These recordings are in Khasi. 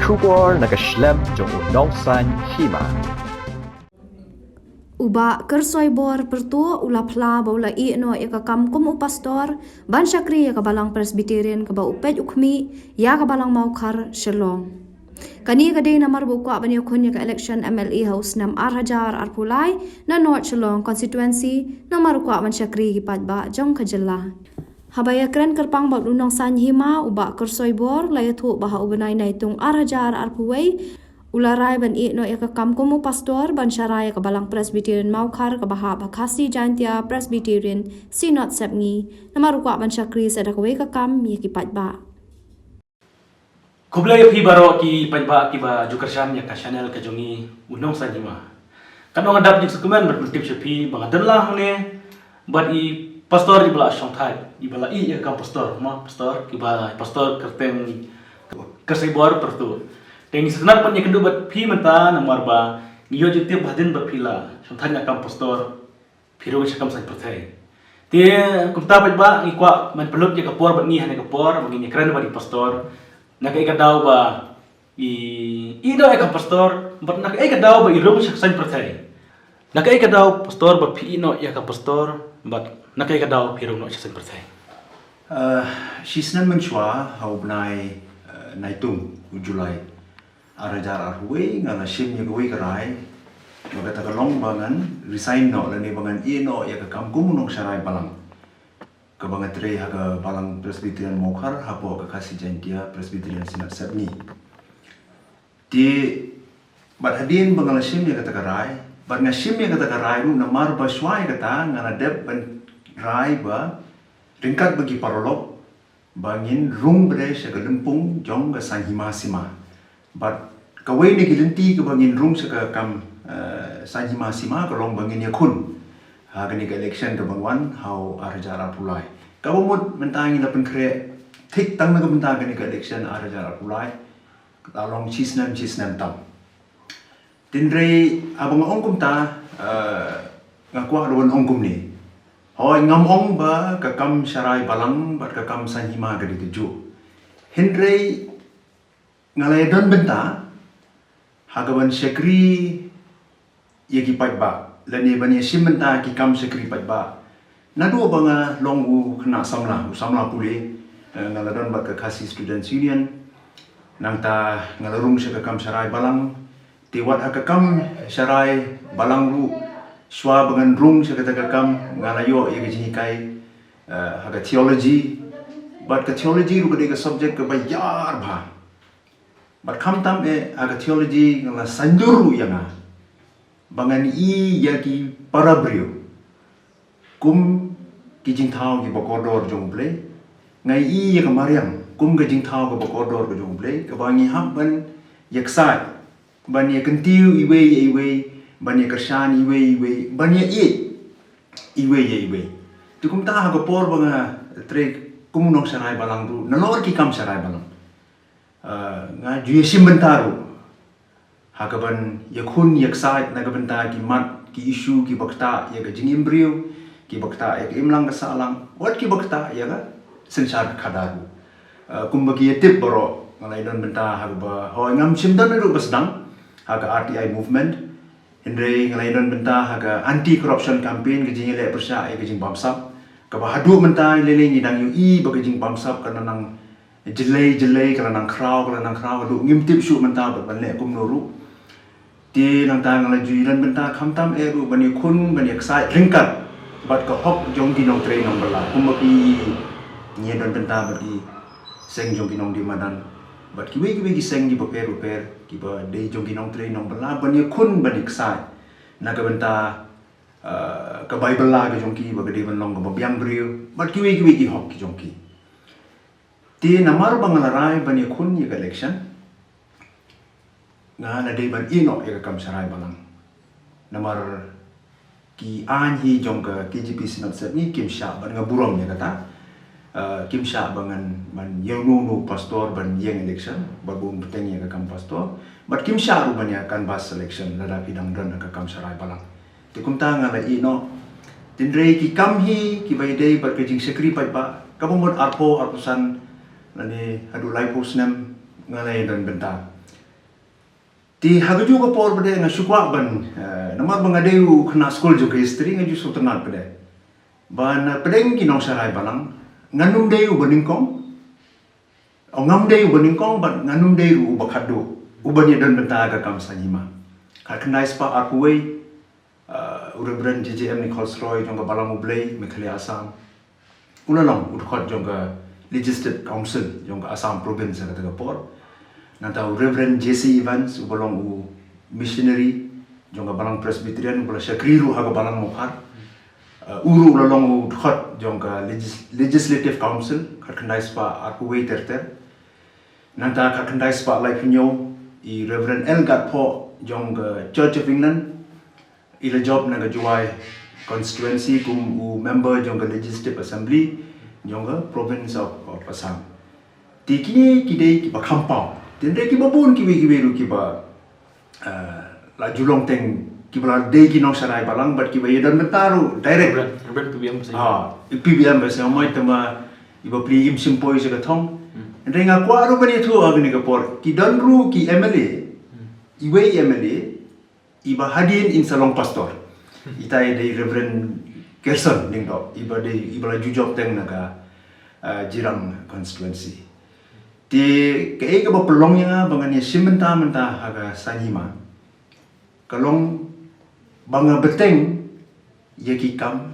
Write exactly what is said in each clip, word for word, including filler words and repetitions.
Khubor na ka shlem jong u Nongsaiñ Hima. U Bah Kyrsoi Bor Pyrtuh u la phla ba u la ïeh noh ïa ka kam kum u pastor ban shakri ïa ka Balang Presbyterian kaba u peit u khmih ïa ka Balang Mawkhar Shillong. Kane ka dei namar ba u kwah ban ïakhun ïa ka election M L A ha u snem ar hajar arphew lai na North Shillong constituency namar u kwah ban shakri ïa ki paidbah jong ka jylla. Haba ïakren kyrpang bad u Nongsaiñ Hima, u Bah Kyrsoi Bor la ïathuh ba ha u bnai Naitung ar hajar arphew wei u la rai ban ïeh noh ïa ka kam kum u pastor ban sharai ïa ka Balang Presbyterian Mawkhar kaba hap ha Khasi Jaintia Presbyterian Synod Sepngi namar u kwah ban shakri sa da kawei ka kam ïa ki paidbah. Khublei ïa phi baroh ki paidbah kiba ju kyrshan ïa ka channel ka jong ngi u Nongsaiñ Hima. Katno nga dap jingsngewkmen bad pyntip sha phi ba nga don lang hangne bad i pastor iba la shongthait, iba la ïeh ïa ka kam pastor, ma pastor, kiba pastor kyrteng Kyrsoi Bor Pyrtuh. Te ngi sngewtynnat ban ïakynduh bad phi mynta namar ba ngi ïoh jingtip ba hadien ba phi la shongthait ïa ka kam pastor phi rung sha kam saiñ pyrthei. Te kumta paidbah ngi kwah ban pynlut ïa ka por bad ngi ha kane ka por ba ngin ïakren bad i pastor na kaei ka daw ba i ïeh noh ïa ka kam pastor bad na kaei ka daw ba i rung sha ka saiñ pyrthei. Na kaei ka daw pastor ba phi ïeh noh ïa ka kam pastor bad na kaei ka daw phi rung noh sha ka saiñ pyrthei. Uh, shi snem mynshuwa ha u bnai uh, Naitung u July ar hajar arphew wei nga la shim ïa kawei ka rai ba kata ka long ba ngan resign noh lane ba ngan ïeh noh ïa ka kam kum u nongsharai balang kaba nga trei ha ka Balang Presbyterian Mawkhar hapoh ka Khasi Jaintia Presbyterian Synod Sepngi. Te bad hadien ba nga la shim ïa kata ka rai bad nga shim ïa kata ka rai ruh namar ba shuwa ïa kata nga la dep ban rai ba ryngkat bad ki paralok ba ngin rung bad sha ka lympung jong ka saiñ hima sima. Bad kawei na ki lynti kaba ngin rung sha ka kam uh, saiñ hima sima ka long ba ngin ïakhun ha kane ka election kaban wan ha u ar hajar arphew lai. Kaba mut mynta ngi la pynkhreh thik tang na ka bynta kane ka election ar hajar arphew lai. Ka long shi snem shi snem tam. Hynrei haba nga ong kumta uh, nga kwah ruh ban ong kumne. Hooid ngam ong ba ka kam sharai balang bad ka kam saiñ hima ka dei kajuh. Hynrei nga la ïadon bynta ha kaban shakri ïa ki paidbah lane ban ïashim bynta ki kam shakri paidbah. Naduh ba nga long u khynnah samla, u samla pule, eh, nga la don bad ka Khasi Students Union. Nangta nga la rung sha ka kam sharai balang. Te wat ha ka kam sharai balang ruh shuwa ba ngan rung sha kata ka kam nga la ïoh ïa ka jinghikai uh, ha ka theology. Bad ka theology ruh ka dei ka subject kaba ïar bha. Bad khamtam eh ha ka theology nga la saiñdur ruh ïa nga ba ngan ïohi ïa ki para briew kum ki jingthaw kiba kordor jong U Blei. Nga ïohi ïa ka mariang kum ka jingthaw kaba kordor ka jong U Blei kaba ngi hap ban ïaksaid ban ïakyntiew iwei ïa iwei ban ïakyrshan iwei ïa iwei ban ïaieit iwei ïa iwei. Te kumta ha ka por ba nga trei kum u nongsharai balang ruh nalor ki kam sharai balang, uh, nga ju ïashim bynta ruh ha kaban ïakhun ïaksaid na ka bynta ki mat ki issue kiba ktah ïa ka jingim briew, kiba ktah ïa ka imlang ka sahlang, wat kiba ktah ïa ka synshar ka khadar ruh. Uh, kumba ki ïatip baroh nga la ïadon bynta ha kaba, hooid ngam shym don ruh ba sdang ha ka R T I movement. Hynrei nga la ïadon bynta ha ka anti corruption campaign, ka jingïaleh pyrshah ïa ka jingbamsap kaba haduh mynta lei lei ngi dang ïohi ba ka jingbamsap ka la nang jyllei jyllei, ka la nang khraw ka la nang khraw haduh ngim tip shuh mynta bad ban leh kumno ruh. Te nangta nga la ju ïadon bynta khamtam eh ruh ban ïakhun ban ïaksaid ryngkat bad ka hok jong ki nongtrei nongbylla. Kumba phi ngi ïadon bynta bad ki seng jong ki nongdie madan bad kiwei kiwei ki seng kiba pher bapher kiba dei jong ki nongtrei nongbylla ban ïakhun ban ïaksaid na ka bynta, uh, ka bai bylla ka jong ki ba ka dei ban long kaba biang briew bad kiwei kiwei ki hok ki jong ki. Te namar ba nga la rai ban ïakhun ïa ka election nga la dei ban ïeh noh ïa ka kam sharai balang. Namar ki aiñ hi jong ka K J P Synod Sepngi kim shah, bad nga burom ïa kata. Uh, kim shah ba ngan ban ïa uno uno pastor ban ïeng election bad ba un bteng ïa ka kam pastor. Bad kim shah ruh ban ïa canvass election lada phi dang don ha ka kam sharai balang. Te kumta nga la ïeh noh. Hynrei ki kam hi kiba ïadei bad ka jingshakri paidbah kaba mut arphew arphew san lane haduh laiphew snem nga la ïadon bynta. Te ha kajuh ka por pat nga shu kwah ban, eh, namar ba nga dei u khynnah skul jong ka history, nga ju sngewtynnat pat. Ban, eh, pdeng ki nongsharai balang, ngan ym dei uba nyngkong, o ngam dei uba nyngkong, bad ngan ym dei ruh uba khatduh, uban ïadon bynta ha ka kam saiñ hima. Khatkhyndai spah arphew wei, eh, u Reverend J J M Nichols Roy jong ka Balang U Blei, Meghalaya, Assam. U la long u dkhot jong ka Legislative Council jong ka Assam Province ha kata ka por. Nangta u Reverend J C Evans, uba long u missionary jong ka Balang Presbyterian, uba la shakri ruh ha ka Balang Mawkhar. Uh, u ruh u la long u dkhot jong ka Legis-, Legislative Council, khatkhyndai spah arphew wei ter ter. Nangta khatkhyndai spah laiphew hynñiew, i Reverend L Gatphoh jong ka Church of England, i la jop na ka Jowai constituency kum u member jong ka Legislative Assembly jong ka Province of, of Assam. Te kine ki dei kiba kham paw. Te hynrei kiba bun kiwei kiwei ruh kiba, eh, la ju long teng, kiba la dei ki nongsharai balang bad kiba ïadon bynta ruh direct. Reverend, Reverend P B M Basaiawmoit. Ah, P B M Basaiawmoit, tangba i bapli im shim poi sha ka thong. Hmm. Hynrei nga kwah ruh ban ïathuh ha kane ka por, ki don ruh ki M L A, hmm, iwei i M L A iba hadien in sa long pastor. Ita i dei Reverend Gerson Lyngdoh, iba dei, iba la ju jop teng na ka, ah, Jirang constituency. Te kaei kaba pynlong ïa nga ba ngan ïashim bynta mynta ha ka saiñ hima, ka long ba nga bteng ïa ki kam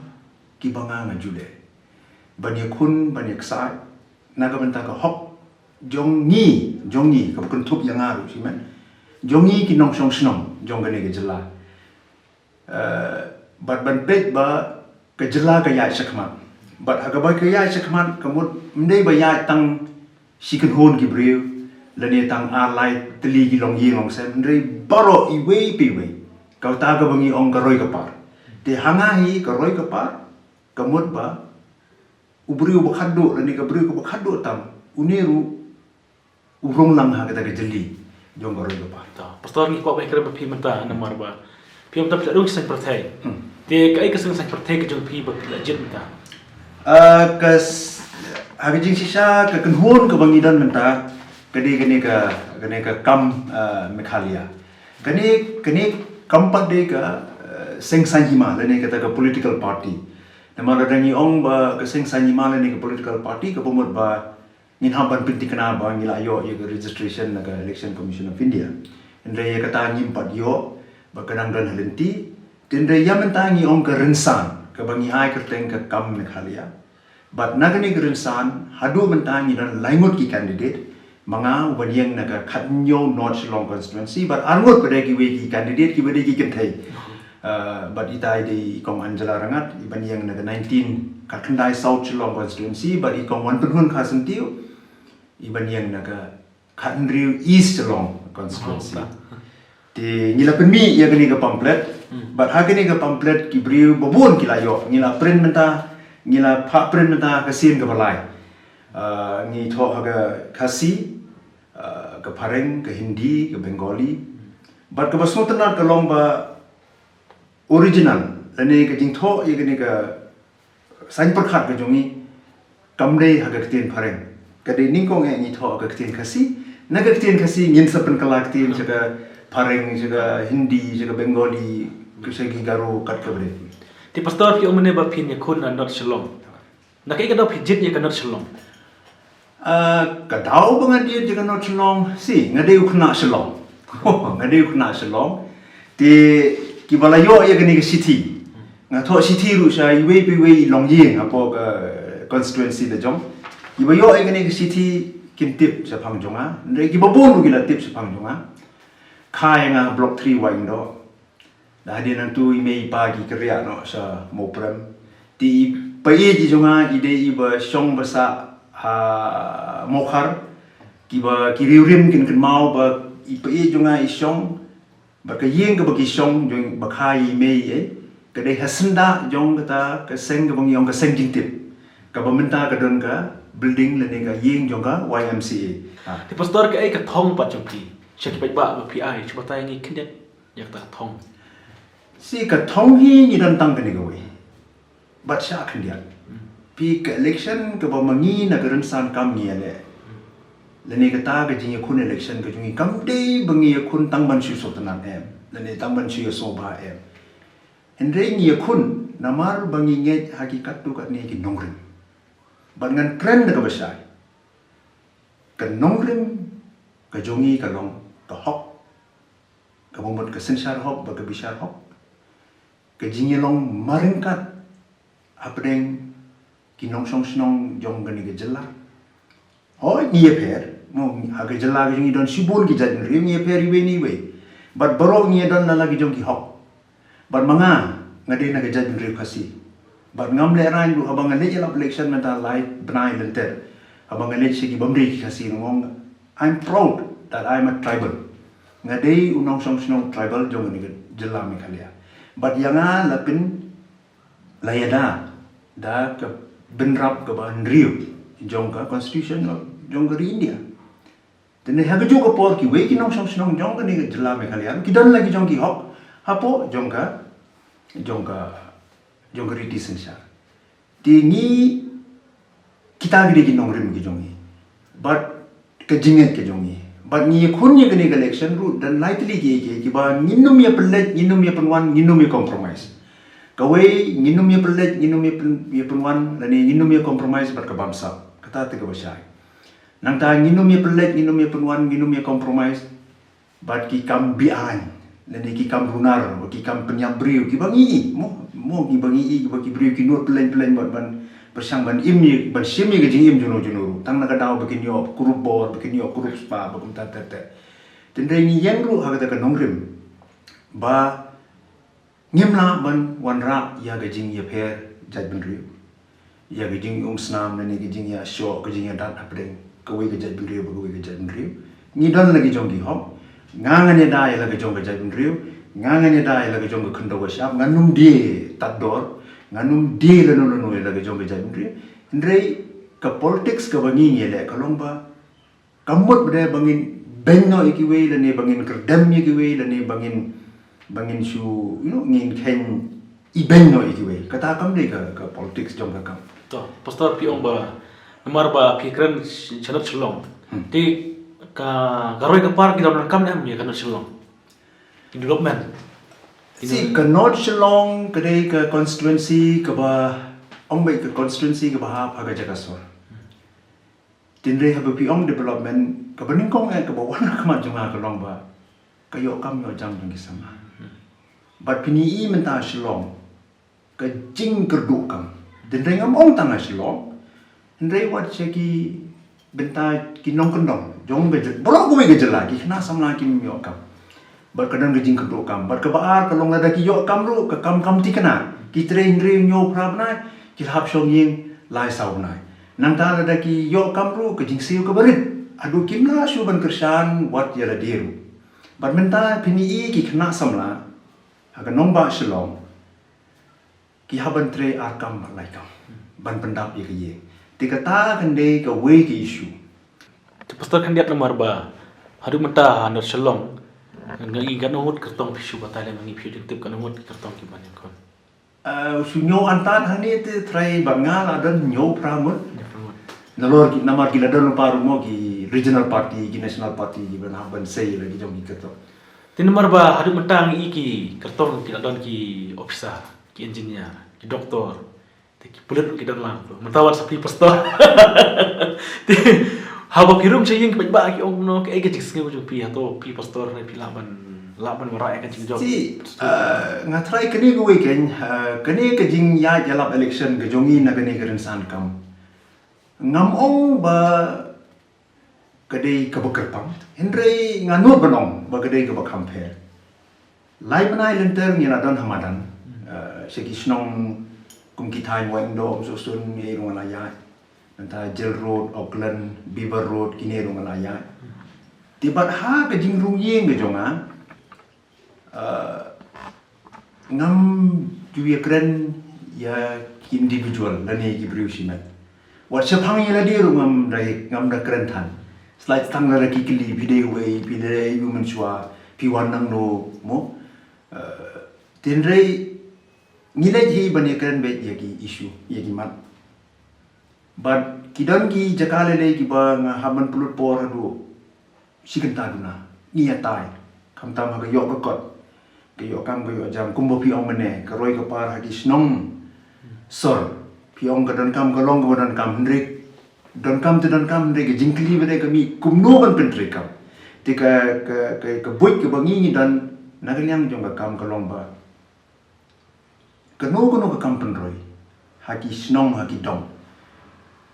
kiba nga nga ju leh, ban ïakhun, ban ïaksaid na ka bynta ka hok jong ngi, jong ngi, kaba kynthup ïa nga ruh shimet, jong ngi ki nongshong shnong jong kane ka jylla. Eh, bad ban peit ba ka jylla ka ïaid shakhmat. Bad ha kaba ka ïaid shakhmat, ka mut ym dei ba ïaid tang shi kynhun ki briew lane tang ar lai tylli ki longïing longsem, hynrei baroh iwei pa iwei. Kata kaba ngi ong ka roi ka par. Te ha nga hi ka roi ka par ka mut ba u briew ba khatduh lane ka briew kaba khatduh tam, une ruh u rung lang ha kata ka jylli jong ka roi ka par. To, Pastor, ngi kwah ban ïakren bad phi mynta namar ba phi mynta phi la rung sha saiñ pyrthei. Hmm. Te kaei ka saiñ pyrthei ka jong phi ba phi la jied mynta? Ah, ka s-, ha ka jingshisha ka kynhun kaba ngi don mynta ka dei kane ka, kane ka kam, ah, Meghalaya. Kane, kane kam pat dei ka, eh, seng saiñ hima lane kata ka political party. Namar lada ngi ong ba ka seng saiñ hima lane ka political party, kaba mut ba ngin hap ban pynthikna ba ngi la ïoh ïa ka registration na ka Election Commission of India. Hynrei ïa kata ngim pat ïoh, ba ka dang don ha lynti. Te hynrei ïa mynta ngi ong ka rynsan kaba ngi ai kyrteng ka kam Meghalaya. Bad na kane ka rynsan haduh mynta ngi don laingut ki candidate, ma nga uban ïeng na ka khathynñiew North Shillong constituency, bad arngut pat de kiwei ki candidate kiba dei ki kynthei. Uh, bad ita i dei i Kong Angela Rangat, iban ïeng na ka nineteen, khatkhyndai South Shillong constituency, bad i Kong Wanpynhun Kharsyntiew, iban ïeng na ka khathynriew East Shillong constituency. Oh, ta. Te ngi la pynmih ïa kane ka pamphlet, hmm, bad ha kane ka pamphlet ki briew babun ki la ïoh, ngi la print mynta, ngi la phah print mynta ka sien kaba lai. Ah, ngi thoh ha ka Khasi, ah, ka Phareng, ka Hindi, ka Bengali. Bad kaba sngewtynnat ka long ba original lane ka jingthoh ïa kane ka saiñ pyrkhat ka jong ngi kam dei ha ka ktien Phareng. Ka dei nyngkong eh ngi thoh ha ka ktien Khasi. Na ka ktien Khasi ngin sa pynkylla ktien sha ka Phareng, sha ka Hindi, sha ka Bengali, sha ki Garo, kat kaba dei. Te Pastor, phi ong mynne ba phin ïakhun na North Shillong. Na kaei ka daw phi jied ïa ka North Shillong? Ah, ka daw ba nga jied ïa ka North Shillong, si, nga dei u khynnah Shillong. Nga dei u khynnah Shillong. Te kiba la ïoh ïa kane ka shithi, nga thoh shithi ruh sha iwei pa iwei i longïing hapoh ka constituency la jong. Kiba ïoh ïa kane ka shithi kin tip shaphang jong nga. Hynrei kiba bun ruh ki la tip shaphang jong nga. Kha ïa nga Block three Wahingdoh. Da hadien nangtu i mei i pa ki kyrriah noh sha Mawprem. Te i paieit i jong nga i dei iba shong ba sah ha Mawkhar. Kiba ki riewrim kin kynmaw ba i paieit jong nga i shong. Bad ka ïing kaba ki shong jong ba kha ïa i mei i, ka dei ha syndah jong kata ka seng kaba ngi ong ka seng jingtip. Kaba mynta ka don ka building lane ka ïing jong ka Y M C A. Ha. Te Pastor, kaei ka thong pat jong phi? Sha ki paidbah ba phi ai, shu batai ngi khyndiat ïa kata ka thong. Si, ka thong hi ngi don tang kane kawei. Bad sha khyndiat. Hmm. Phi, ka election kaba ma ngi na ka rynsan kam ngi ïaleh. Hmm. Lane kata ka jingïakhun election ka jong ngi kam dei ba ngi ïakhun tang ban shu sngewtynnat em, lane tang ban shu ïasngewbha em. Hynrei ngi ïakhun namar ba ngi ngeit ha ki katto katne ki nongrim. Bad ngan kren da kaba shai. Ka nongrim ka jong ngi ka long ka hok, kaba mut ka synshar hok bad ka bishar hok. Ka jingïalong marryngkat hapdeng ki nongshong shnong jong kane ka jylla. Hooid, ngi ïapher, mo, ha ka jylla ka jong ngi don shibun ki jaitbynriew, ngi ïapher iwei na iwei. Bad baroh ngi ïadon la la ki jong ki hok. Bad ma nga, nga dei na ka jaitbynriew Khasi. Bad ngam lehraiñ ruh haba nga leit ïalap election mynta lai bnai lynter, haba nga leit sha ki bym dei ki Khasi, nga ong, I'm proud that I'm a tribal. Nga dei u nongshong shnong tribal jong kane ka jylla Meghalaya. Bad ïa nga la pyn la ïada da ka bynrap kaba hynriew jong ka constitution jong ka ri India. Te ne ha kajuh ka por kiwei ki nongshong shnong jong kane ka jylla Meghalaya ki don la ki jong ki hok hapoh jong ka, jong ka, jong ka riti synshar. Te ngi, kita ki dei ki nongrim ki jong ngi. Bad ka jingngeit ka jong ngi. Bad ngi ïakhun ïa kane ka election ruh da lai tylli ki, ki, kiba ngin ym ïa pynleit, ngin ym ïa pynwan, ngin ym ïa compromise. Kawei, ngin ym ïa pynleit, ngin ym ïa pyn, ïa pynwan, lane ngin ym ïa compromise bad ka bamsap. Kata te kaba shai. Nangta ngin ym ïa pynleit, ngin ym ïa pynwan, ngin ym ïa compromise bad ki kam be-aiñ, lane ki kam runar, ki kam pynïap briew, kiba ngi i, mo, mo, kiba ngi i, kiba ki briew ki nud pynleit pynleit bad ban pyrshang ban im ïa, ban shim ïa ka jingim juno juno ruh. Tang na ka daw ba kin ïoh kurup bor, ba kin ïoh kurup spah, ba kumta ter ter. Te hynrei ngi ïeng ruh ha kata ka nongrim ba ngim lah ban wanrah ïa ka jingïapher jaitbynriew, ïa ka jingumsnam lane ka jingïashoh, ka jingïadat hapdeng kawei ka jaitbynriew bad kawei ka jaitbynriew. Ngi don la ki jong ki hok. Nga ngan ïada ïa la ka jong ka jaitbynriew, nga ngan ïada ïa la ka jong ka khyndew ka shyiap, ngan ym die tad dor, ngan ym die lano lano ïa la ka jong ka jaitbynriew. Hynrei ka politics kaba ngi, ngi leh ka long ba ka mut ba dei ba ngin beiñ noh ïa kiwei, lane ba ngin kyrdem ïa kiwei, lane ba ngin, ba ngin shu, you know, ngin kheiñ ibeiñ noh ïa kiwei. Kata kam dei ka, ka politics jong ka kam. To, Pastor, phi ong ba namar ba phi kren sh-, shanat Shillong. Hmm. Te ka, ka roi ka par ki dang donkam ne em ïa ka North Shillong? Development. Si, ka North Shillong ka dei ka constituency kaba, ong ba ka constituency kaba hap ha ka jaka sor. Te hynrei haba phi ong development, kaba nyngkong eh kaba wan ha khmat jong nga ka long ba ka ïoh kam ïoh jam jong ki samla. Bad phin ïohi mynta ha Shillong ka jingkyrduh kam. Te hynrei ngam ong tang ha Shillong, hynrei wat sha ki bynta ki nongkyndong jong ka jylla, baroh kawei ka jylla, ki khynnah samla kim ïoh kam. Bad ka don ka jingkyrduh kam. Bad kaba ar ka long lada ki ïoh kam ruh, ka kam kam thikna. Ki trei hynriew hynñiew phra bnai, ki la hap shong ïing lai saw bnai. Nangta lada ki ïoh kam ruh, ka jingsiew kaba rit, haduh kim lah shuh ban kyrshan wat ïa lade ruh. Bad mynta phin ïohi ki khynnah samla ha ka nongbah Shillong, ki hap ban trei ar kam bad lai kam ban pyndap ïa ka ïing. Te kata kan dei kawei ka issue. Te Pastor, khyndiat namar ba haduh mynta ha North Shillong, nga i katno ngut kyrtong phi shu batai lem, nga i phi ju tip katno ngut kyrtong ki ban ïakhun. Eh, shu ñiew antad hangne te trai ba nga la don ñiew phra ngut. Ñiew phra ngut. Nalor ki, namar ki la don lypa ruh mo ki regional party, ki national party, ki ban hap ban sei la ki jong ki kyrtong. Te namar ba haduh mynta ngi i ki kyrtong ki la don ki officer, ki engineer, ki doktor, te ki pulit ruh ki don lang. Mynta wat sa phi pastor. Te haba phi rung sha ïing ki paidbah ki ong kumno, kaei ka jingsngew jong phi, hato phi pastor ne phi lah ban, lah ban wanrah ïa ka jingjop? Si, eh, nga trai kane kawei kein, eh, kane ka jingïaid ïalap election ka jong ngi na kane ka rynsan kam, ngam ong ba ka dei kaba kyrpang, hynrei nga nud ban ong ba ka dei kaba kham pher. Lai bnai lynter ngi la don ha madan, eh, sha ki shnong kum ki thaiñ Waitndoh, Umsohsun, ngi ruh nga la ïaid. Nangta Jail Road, Auckland, Beaver Road, kine ruh nga la ïaid. Te bad ha ka jingrung ïing ka jong nga, eh, ngam ju ïakren ïa ki individual lane ki briew shimet. Wat shaphang ïa lade ruh ngam da, ngam da kren than. Shlai tang lada ki kylli, phi dei uei, phi dei uei mynshuwa, phi wan nangno, mo. Eh, te hynrei ngi leit hi ban ïakren beit ïa ki issue, ïa ki mat. Bad ki don ki jaka lei lei kiba nga hap ban pynlut por haduh shi kynta duna. Ngi ïatai. Khamtam ha ka ïoh ka kot, ka ïoh kam, ka ïoh jam, kumba phi ong mynne, ka roi ka par ha ki shnong sor. Phi ong ka donkam ka long kaba donkam, hynrei donkam te donkam, hynrei ka jingkylli ba dei ka mih kumno ban pyntreikam. Te ka, ka, ka, ka buit kaba ngi ngi don na ka liang jong ka kam ka long ba kano kano ka kam pynroi ha ki shnong, ha ki dong,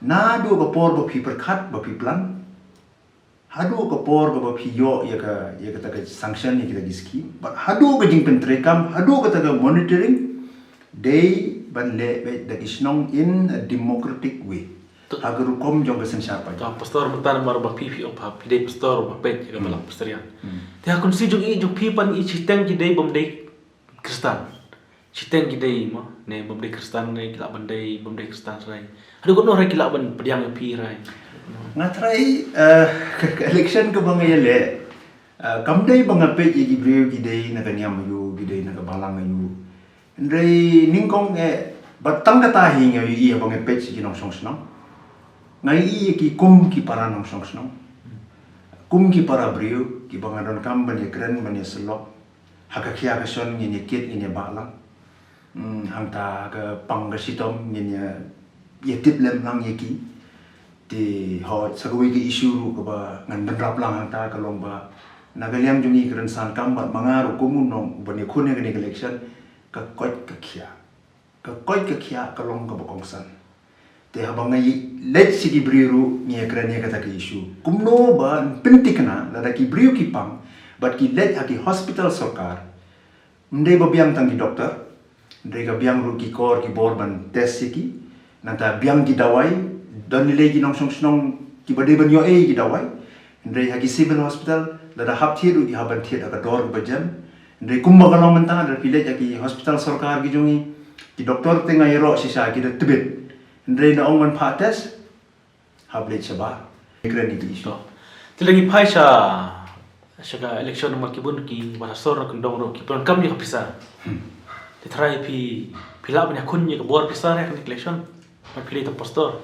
naduh ka por ba phi pyrkhat, ba phi plan, haduh ka por kaba phi ïoh ïa ka, ïa kata ka sanction, ïa kita ki scheme, bad haduh ka jingpyntreikam, haduh kata ka monitoring, dei ban leh beit da ki shnong in a democratic way. Ha ka rukom jong ka synshar paidbah. Pastor, mynta namar ba phi, phi ong ba phi dei pastor ba peit ïa ka balang pastor ïa. Te ha constituency jong i, jong phi pat, i shiteng ki dei bym dei Khristan. Shiteng ki dei mo, ne bym dei Khristan, ne ki lah ban dei bym dei Khristan, hynrei haduh katno hynrei ki lah ban pdiang ïa phi, hynrei? Nga tharai, eh, ka, ka election kaba nga ïaleh, eh, kam dei ba nga peit ïa ki briew ki dei na ka niam aiu, ki dei na ka balang aiu. Hynrei nyngkong eh, bad tang kata hi nga ïohi haba nga peit sha ki nongshong shnong, nga ïohi ïa ki kum ki para nongshong shnong, kum ki para briew kiba nga donkam ban ïakren, ban ïasyllok. Ha ka khia ka shon ngin ïakit, ngin ïabah lang. Hmm, hangta ha ka pang ka shitom ngin ïa, ïatip lem lang ïa ki. Te hooid, sa kawei ka issue ruh kaba ngan bynrap lang hangta ka long ba na ka liang jong ngi ka rynsan kam, bad ma nga ruh kum u nong uban ïakhun ïa kane ka election, ka koit ka khiah. Ka koit ka khiah ka long kaba kongsan. Te haba nga ïaleit sha ki briew ruh ngi ïakren ïa kata ka issue, kumno ban pynthikna lada ki briew ki pang bad ki leit ha ki hospital sorkar. Ym dei ba biang tang ki doktor, hynrei ka biang ruh ki kor ki bor ban test ïa ki. Nangta biang ki dawai, don lei lei ki nongshong shnong kiba dei ban ïoh ei ki dawai. Hynrei ha ki civil hospital, lada hap thied ruh ki hap ban thied ha ka dor kaba jem. Hynrei kumba ka long mynta, lada phi leit ha ki hospital sorkar ki jong ngi, ki doktor te nga ïaroh shisha ki da tbit. Hynrei da ong ban phah test, hap leit shabar. Kren ïa ki issue. To. Te lada ngi phai sha, sha ka election namar ki bun ki para sor na kyndong ruh ki pyndonkam ïa ka pisa. Hmm. Te tharai phi, phi lah ban ïakhun ïa ka bor pisa ha kane ka election? Ba phi leit tang pastor.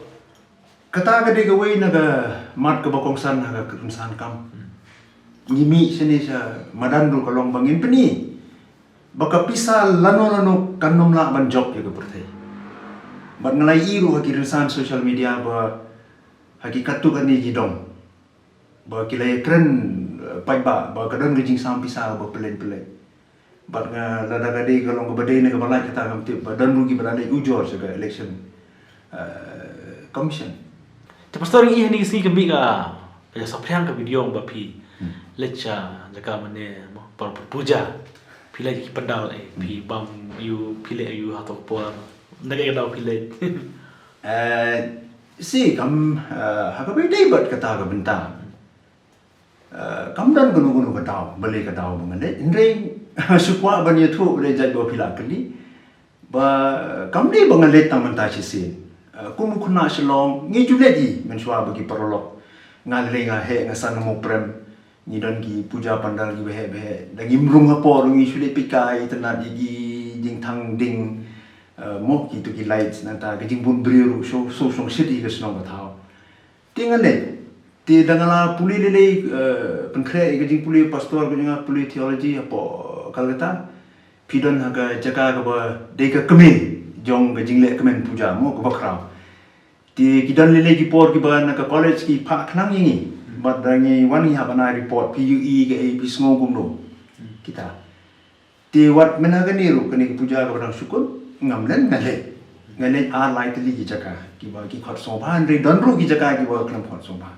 Kata ka dei kawei na ka mat kaba kongsan ha ka rynsan kam. Hmm. Ngi mih shane sha madan ruh ka long ba ngin pyni ba ka pisa lano lano kan ym lah ban jop ïa ka pyrthei. Bad nga la ïohi ruh ha ki rynsan social media ba ha ki katto katne ki dong ba ki la ïakren, eh, paidbah ba ka don ka jingsam pisa ba pyllein pyllein. Bad nga, lada ka dei ka long kaba dei ne kaba lait kata ngam tip, ba don ruh kiba la leit ujor sha ka election, eh, commission. Te pastor, ngi ïohi hangne ka sngi ka mih ka, ka saphriang ka video ba phi, hmm, leit sha jaka mane mo, para puja. Phi leit ki pandal, eh, phi, hmm, bam aiu, phi leit aiu, hato ka por? Na kaei ka daw phi leit? Eh, shi kam, eh, ha kaba ïadei bad kata ka bynta, eh, kam don kano kano ka daw, balei ka daw ba nga leit. Hynrei shu kwah ban ïathuh, balei jait ba phi la kylli. Ba kam dei ba nga leit tang mynta shisien. Eh, kum u khynnah Shillong, ngi ju leit hi mynshuwa bad ki paralok. Nga lei nga heh, nga san, nga mawprem. Ngi don ki puja pandal kiba heh ba heh. Da ngim rung hapoh ruh ngi shu leit peit kai, itynnad ïa ki jingthang ding, eh, mo, kito ki lights, nangta ka jingbun briew ruh shu, shu shongshit ïa ka shnong ka thaw. Te nga leit. Te da nga la pule lei lei, eh, pynkhreh ïa ka jingpule pastor ka jong nga, pule theology hapoh Calcutta. Phi don ha ka jaka kaba dei ka kmie jong ka jingleh kmen puja mo, kaba khraw. Te ki don lei lei ki por kiba na ka college ki phah khnang ïa ngi. Bad da ngi wan ngi hap ban ai report, phi ïohi kaei, phi sngew kumno. Kita. Te wat mynta kane ruh, kane ka puja kaba dang shu kut, ngam leit, nga leit. Nga leit ar lai tylli ki jaka kiba ki khot sngewbha, hynrei don ruh ki jaka kiba khlem khot sngewbha.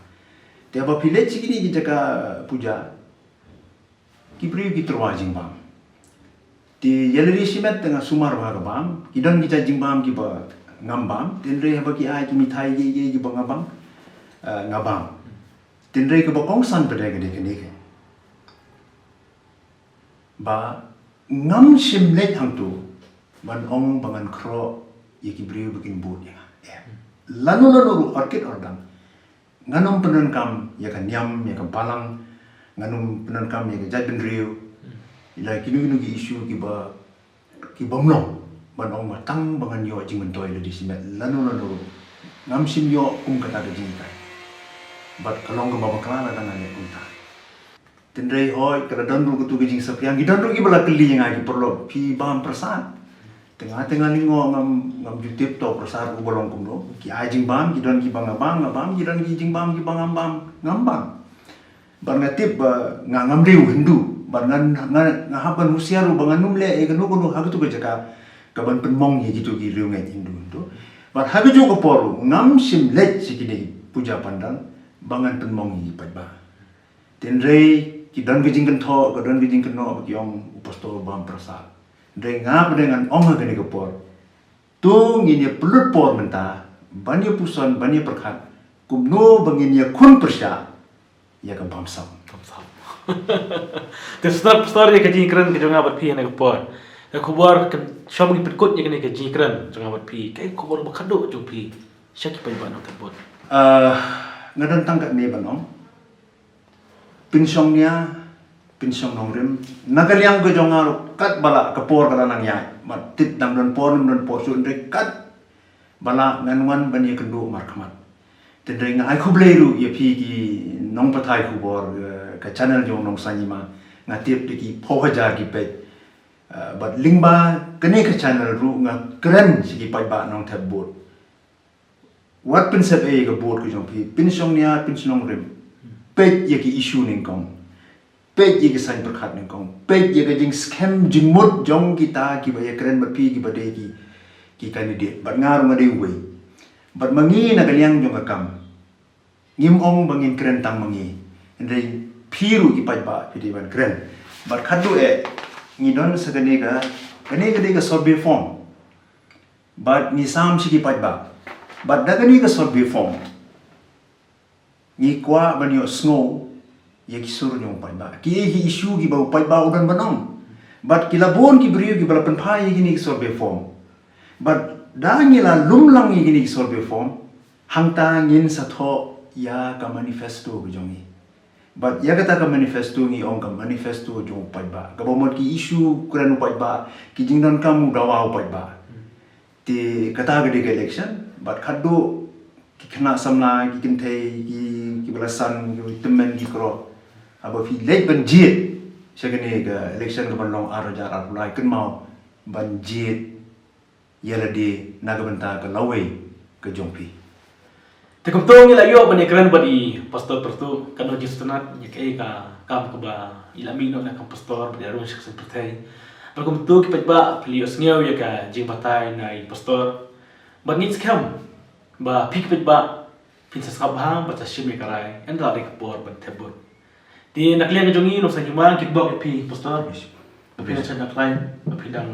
Te haba phi leit sha kine ki jaka puja, ki briew ki tyrwa jingbam. Te ïa lade shimet te nga sumar bha ka bam, ki don ki jait jingbam kiba ngam bam, te hynrei haba ki ai ki mithai kiei kiei kiba nga bam, eh, nga bam. Te hynrei kaba kongsan pat ka dei kane ka, ba ngam shym leit hangto ban ong ba ngan khroh ïa ki briew ba kin bud ïa nga. Em. Lano lano ruh, orchid ordang, ngan ym pyndonkam ïa ka niam, ïa ka balang, ngan ym pyndonkam ïa ka jaitbynriew. Ïa la kino kino ki issue kiba, ki bym long ban ong ba tang ba ngan ïoh jingmyntoi lade shimet lano lano ruh. Ngam shym ïoh kum kata ka jinghikai. Bad ka long kaba bakla lada nga leh kumta. Tynrai hoi, ka la don ruh katu ka jingsaphriang, ki don ruh kiba la kylli ïa nga ki paralok, phi bam prasad? Te nga te nga lyngngoh, ngam, ngam ju tip to prasad uba long kumno. Ki ai jingbam, ki don kiba nga bam, nga bam, ki don ki jingbam kiba ngam bam, ngam bam. Bad nga tip ba nga ngam riew Hindu. Bad nga, nga, nga hap ban husiar ruh ba ngan ym leh ïa kano kano ha katu ka jaka kaban pynmong ïa kitu ki riewngeit Hindu, Hindu. Bad ha kajuh ka por ruh ngam shym leit sha kine ki puja pandal ba ngan pynmong ïa ki paidbah. Tynrai ki don ka jingkynthoh, ka don ka jingkynnoh ba ki ong u pastor bam prasad. Tynrai nga pat ngan ong ha kane ka por, to ngin ïa pynlut por mynta ban ïa puson, ban ïa pyrkhat kumno ba ngin ïa khun pyrshah ïa ka bamsap. Bamsap. Te star star ïa ka jingkren ka jong nga bad phi ha kane ka por. Ka khubor kan shong ngi pynkut ïa kane ka jingkren jong nga bad phi. Ka khubor ba khadduh jong phi sha ki paidbah Nongthymmai. Ah, nga don tang katne ban ong. Pynshong nia, pynshong nongrim. Na ka liang ka jong nga ruh katba lah ka por ka la nang ïaid. Mat tip dang don por, ym don por shuh, hynrei katba lah ngan wan ban ïakynduh markhmat. Tynrai nga ai khublei ruh ïa phi ki nongpathai khubor, eh, ka channel jong Nongsain Hima. Nga tip da ki phew hajar ki peit. Eh, bad lyngba kane ka channel ruh nga kren sha ki paidbah Nongthymmai. Wat pynsep ei ka vote ka jong phi, pynshong nia, pynshong nongrim. Peit ïa ki issue nyngkong. Peit ïa ki saiñ pyrkhat nyngkong. Peit ïa ka jingskhem jingmut jong kita kiba ïakren bad phi kiba dei ki, ki candidate. Bad nga ruh nga dei uwei. Bad ma ngi na ka liang jong ka kam, ngim ong ba ngin kren tang ma ngi. Hynrei phi ruh ki paidbah phi dei ban kren. Bad khadduh eh ngi don sa kane ka, kane ka dei ka survey form. Bad ngi sam sha ki paidbah. Bad da kane ka survey form ngi kwah ban ïohsngew ïa ki sur jong u paidbah. Ki, ki issue kiba u paidbah u don ban ong. Bad ki la bun ki briew kiba la pynphai ïa kine ki survey form. Bad da ngi la lum lang ïa kine ki survey form, hangta ngin sa thoh ïa ka manifesto ka jong ngi. Bad ïa kata ka manifesto ngi ong ka manifesto jong u paidbah. Kaba mut ki issue kren u paidbah, ki jingdonkam u dawa u paidbah. Te kata ka dei ka election, bad khadduh ki khynnah samla, ki kynthei, ki, kiba la san, ki tymmen, ki kro. Haba phi leit ban jied sha kane ka election kaban long ar hajar arphew lai, kynmaw ban jied ïa lade na ka bynta ka lawei ka jong phi. Te kumto ngi la ïoh ban ïakren bad i Pastor Pyrtuh, katno jingsngewtynnat ïa kaei ka kam kaba i la mih noh na ka kam pastor bad ïa rung sha ka seng pyrthei. Bad kumto ki paidbah phi la ïohsngew ïa ka jingbatai na i Pastor. Bad ngi skhem ba phi ki paidbah phin sa sngap bha bad sa shim ïa ka rai, ynda la dei ka por ban thep vote. Te na ka liang ka jong ngi Nongsain Hima ngi kitbok ïa phi Pastor. Phi dang shad na khlaiñ, phi dang,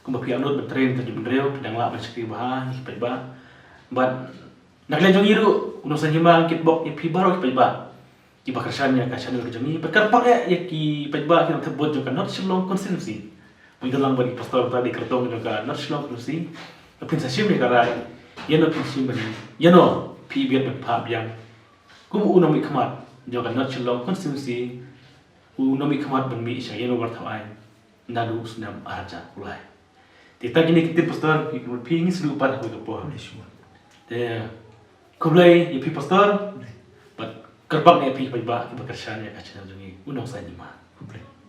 kumba phi angnud ban train tang jubynriew, phi dang lah ban shakri bha ïa ki paidbah. Bad na ka liang jong ngi ruh Nongsain Hima ngi kitbok ïa phi baroh ki paidbah kiba kyrshan ïa ka channel ka jong ngi. Bad kyrpang eh ïa ki paidbah ki nongthep vote jong ka North Shillong constituency. Ngi kyrpang bad i Pastor uta dei kyrtong jong ka North Shillong constituency. Ba phin sa shim ïa ka rai, ïano phin shim ban, ïano phi biang ban phah biang kum u nongmihkhmat jong ka North Shillong constituency, u nongmihkhmat ban mih sha ïano bar thaw aiñ naduh u snem ar hajar arphew lai. Te tang kine ki ktien Pastor, phi, phi ngi sngewbha ha kawei ka por. Te khublei ïa phi Pastor. Bad kyrpang ïa phi paidbah kiba kyrshan ïa ka channel jong ngi U Nongsain Hima. Khublei.